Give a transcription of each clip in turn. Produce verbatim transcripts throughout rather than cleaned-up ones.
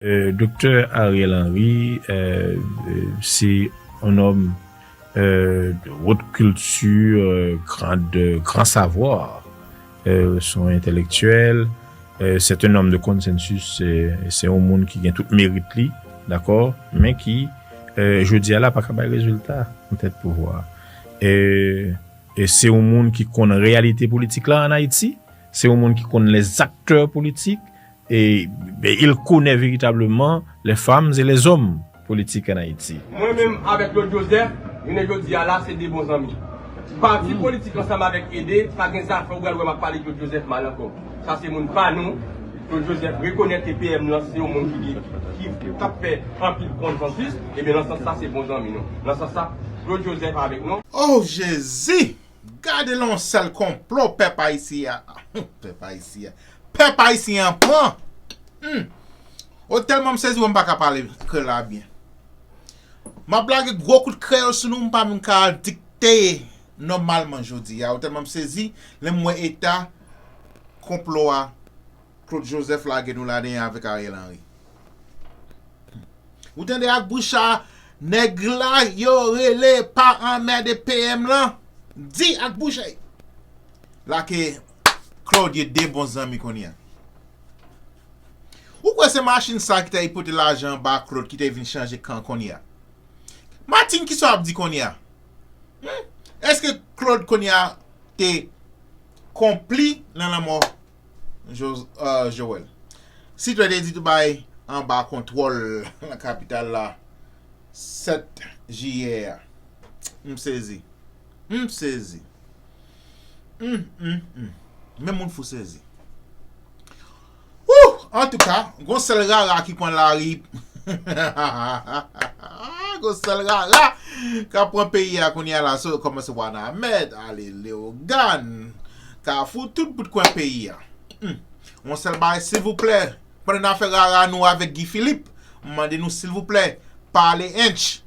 Euh, Doktè Ariel Henry, euh, euh, c'est un homme euh, de haute culture, euh, grand, de grand savoir. Euh, c'est un intellectuel, euh, c'est un homme de consensus, c'est, c'est un moun ki gen tout merit li, dakò, men ki, euh, jodi a la pa ka bay rezilta nan tèt pouvwa. E, e se yon moun ki konn reyalite politik la an Ayiti, se yon moun ki konn les acteurs politiques, et, et il connaît véritablement les femmes et les hommes politiques en Haïti. Mwen menm avèk Claude Joseph, jounen jodi a la, se de bon zanmi. Pati politik ansanm avèk Ede, pa gen zafè ou pral wè m ap pale Claude Joseph mal ankò. Sa se moun pa nou. Claude Joseph rekonèt T P M lan se yon moun ki, ki, ki ap fè anpil konsansis. Ebyen, nan sans sa, se bon zanmi nou. Nan sans sa, Claude Joseph avèk nou. Oh, Jezi! Gade yon sèl konplo pèp ayisyen an. Pèp ayisyen an. Pèp ayisyen an pran. Hmm. O tèlman m sezi, m pa ka pale kreyòl la byen. M ap lage gwo kout kreyòl sou nou, m pa menm ka dikte nòmalman jodi a. O tèlman m sezi, lè m wè eta konplo a Claude Joseph lage nou ladan avèk Ariel Henry. Ou tande ak bouch a nèg la yo rele pa anmède P M lan. Di ak bouch a la ke Claude ye de bon zanmi kounye a. Ou kwè se machin sa ki te pote lajan ba Claude ki te vin chanje kan kounye a? Martine, kisa w ap di kounye a? Hmm? Èske Claude kounye a te konpli nan lanmò Jo- euh, Joel? Sitwè te di tou bay anba kontwòl nan kapital la sèt jiyè a. M sezi. M sezi. Hmm, hmm, hmm. Men moun fou sezi. Wouh! Antouka, gon sèl rara ki pran lari. Gon sèl rara k ap pran peyi a kounye a la. So, kòmanse Wanament, ale Leyogàn, Kafou, tout bout kwen peyi a. Hmm. Yon sèl bagay, silvouplè, pandan n ap fè rara nou avèk Guy Philippe, m mande nou silvouplè, pa ale Ench.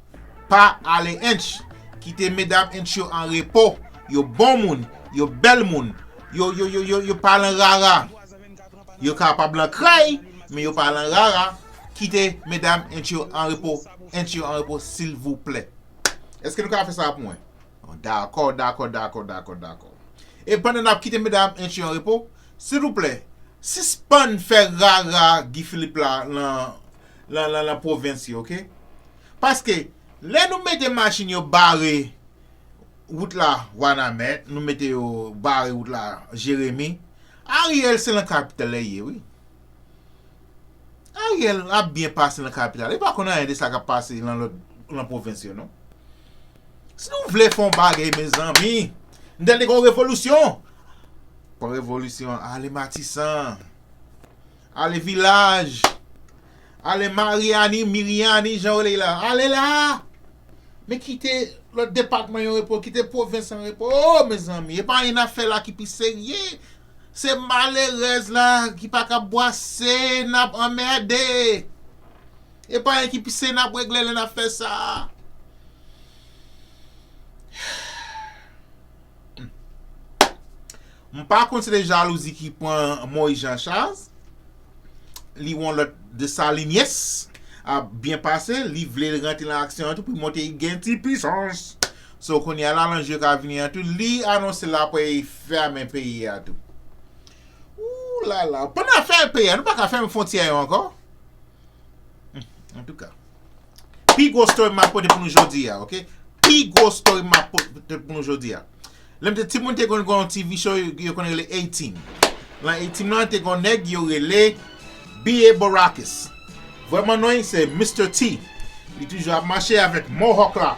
Pa ale Ench. Kite medam Ench yo an repo. Yo bon moun. Yo bèl moun. Yo, yo, yo, yo, yo pa lan rara. Yo kapab lan krèy, men yo pa lan rara. Kite medam Ench yo an repo. Ench yo an repo, silvouplè. Èske nou ka fè sa pou mwen? Dakò, dakò, dakò, dakò, dakò. E pandan n ap kite medam Ench yo an repo, silvouplè, sispann fè rara Guy Philippe la lan, lan, lan, lan pwovens yo, oke? Paske, lè nou mete machin yo bare wout la Wanament, nou mete yo bare wout la Jeremi, Ariel se lan kapital li ye, wi. Ariel ap byen pase nan kapital. Li pa konn anyen de sa k ap pase nan lòt, nan pwovens yo, non. Si nou vle fè yon bagay, mezanmi, m tande gen yon revolisyon. Pran revolisyon, ale Matisan. Ale Vilaj. Ale Mariani, Miryani, jan yo rele la. Ale la. Men kite lòt depatman yo repo, kite pwovens an repo. Oh, mezanmi, e pa anyen n ap fè la ki pi serye. Se malerèz la ki pa ka bwase n ap anmède. E pa anyen ki pi serye n ap regle lè n ap fè sa. M pa konn si se jalouzi ki pran Moïse Jean Charles. Li yon lòt Dessalines ap byen pase. Li vle rantre nan aksyon an tou pou monte gen ti pisans. So, kounye a, lalanje yo ka vini an tou. Li anonse l apre li fèmen peyi a tou. Ou la la. Pandan ap fèmen peyi a, nou pa ka fèmen fwontyè yo ankò? Hmm, antouka. Pi gwo story m ap pote pou nou jodi a, oke? Pi gwo story m ap pote pou nou jodi a. Lè m te timoun, te konn gen yon T V show, yo, yo konn rele A-Team. Lan A-Team lan, te gen yon nèg yo rele B A Baracus. Vrèman non l se Mister T. Li toujou ap mache avèk mohawk la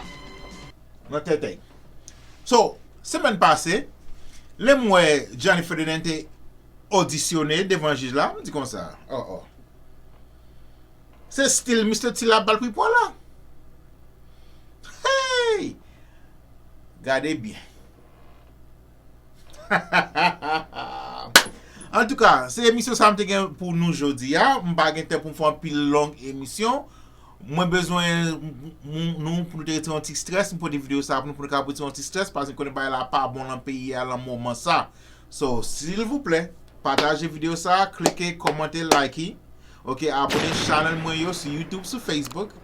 nan tèt li. So, semèn pase, lè m wè Johnny Ferdinand te odisyone devan jij la, m di konsa, oh, oh. Se stil Mister T la ap ba l pripwa la. Hey! Gade byen. Antouka, se emisyon sa m te gen pou nou jodi a. M pa gen tan pou m fè anpil long emisyon. Mwen bezwen m- m- nou pou nou te retire yon ti strès. M pote videyo sa pou nou, pou nou ka retire yon ti strès, paske m konnen bagay la pa bon lan peyi a lan moman sa. So, silvouplè, pataje videyo sa, klike, kòmante, like. Ok, abone channel mwen yo sou YouTube, sou Facebook.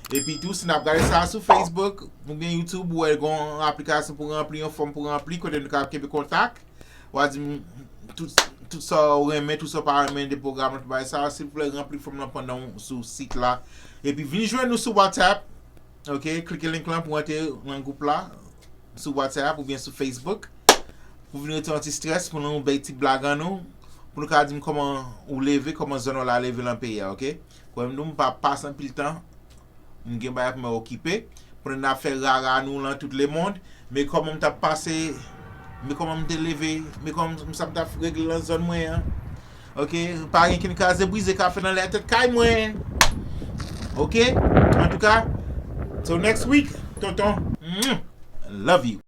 Epi tou, si n ap gade sa sou Facebook oubyen YouTube, ou wè gon aplikasyon pou ranpli, yon fòm pou ranpli, kote nou ka kenbe kontak. W a di m tout, tout sa w renmen, tout sa w pa renmen de pwogram nan, tout bagay sa, silvouplè, ranpli fòm nan pandan w sou sit la. Epi vin jwenn nou sou WhatsApp. Ok, klike link lan pou antre nan gwoup la sou WhatsApp oubyen sou Facebook. Pou vin retire yon ti strès, pou nou bay ti blag an nou, pou nou ka di m kòman ou leve, kòman zòn w la leve lan peyi a, ok? Kwè m di w, m pa pase anpil tan, m gen bagay pou mwen okipe. Pandan n ap fè rara nou lan tout lemonn, men kòman m t ap pase, men kòman m te leve, men kòman m sa m t ap regle lan zòn mwen an. Ok, pa gen kenn kraze brize ka fè nan lè tèt kay mwen. Ok, antouka, till next week, tonton. Mwah. Love you.